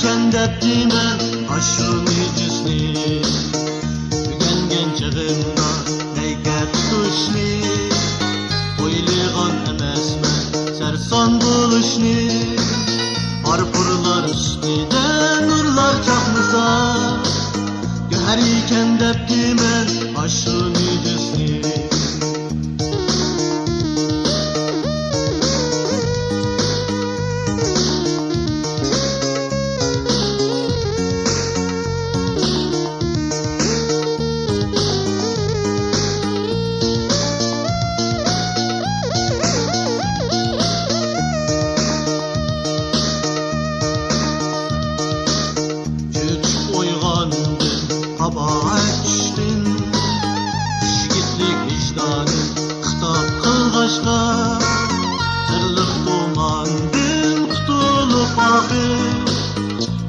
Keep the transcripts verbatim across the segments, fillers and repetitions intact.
كەن دەپتىمەن ئاشۇ مېجىسنى. ئۆگەنگەن چېغىمدا لەيكە تۇتۇشنى، ئويلىغان ئەمەسمەن سەرسان بولۇشنى. پارپۇرلار ئۈستىدە نۇرلار چاقنىسا، گۆھەر ئىكەن دەپتىمەن ئاشۇ مېجىسنى. چۆچۈپ ئويغاندىم قاباھەت چۈشتىن، يىگىتلىك ۋىجدانىم خىتاب قىلغاچقا، سىرلىق تۇماندىن قۇتۇلۇپ ئاخىر،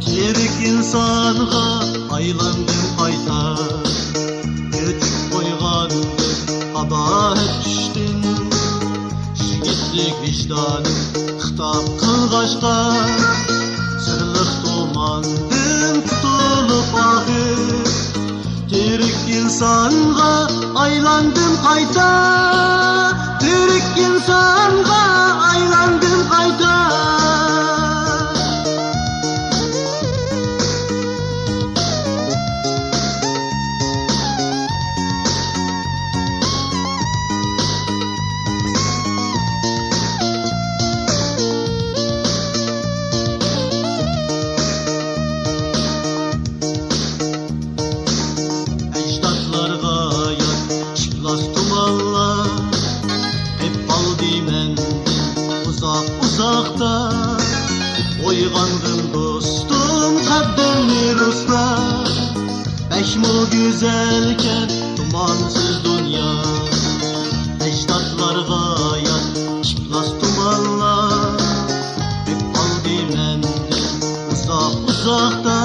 تىرىك ئىنسانغا ئايلاندىم قايتا. چۆچۈپ ئويغاندىم قاباھەت چۈشتىن، يىگىتلىك ۋىجدانىم خىتاب قىلغاچقا، سىرلىق تۇماندىن قۇتۇلۇپ ئاخىر، تىرىك ئىنسانغا ئايلاندىم قايتا، تىرىك ئىنسانغا ئايلاندىم قايتا. ئەجدادلارغا يات ئىپلاس تۇمانلار، قېپ قالدى مەندىن ئۇزاق ئۇزاقتا. ئويغانغىن دوستۇم، قەددىڭنى رۇسلا، بەكمۇ گۈزەلكەن تۇمانسىز دۇنيا. ئەجدادلارغا يات ئىپلاس تۇمانلار، قېپ قالدى مەندىن ئۇزاق ئۇزاقتا.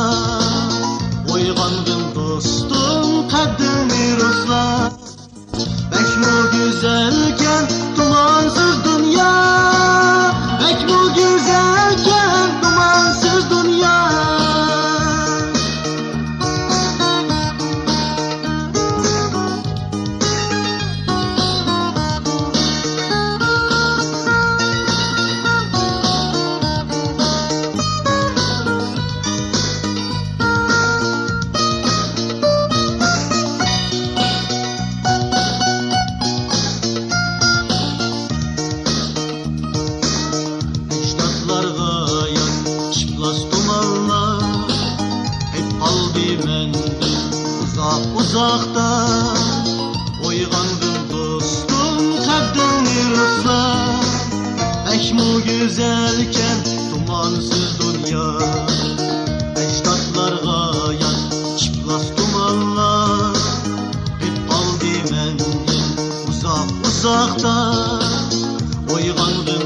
ئويغانغىن دوستۇم، قەددىڭنى رۇسلا، بەكمۇ گۈزەلكەن تۇمانسىز دۇنيا، بەكمۇ گۈزەلكەن تۇمانسىز دۇنيا. ئەجدادلارغا يات ئىپلاس تۇمانلار، قېپ قالدى مەندىن ئۇزاق ئۇزاقتا. ئويغانغىن دوستۇم، قەددىڭنى رۇسلا، بەكمۇ گۈزەلكەن تۇمانسىز دۇنيا. ئەجدادلارغا يات ئىپلاس تۇمانلار، قېپ قالدى مەندىن ئۇزاق ئۇزاقتا. ئويغانغىن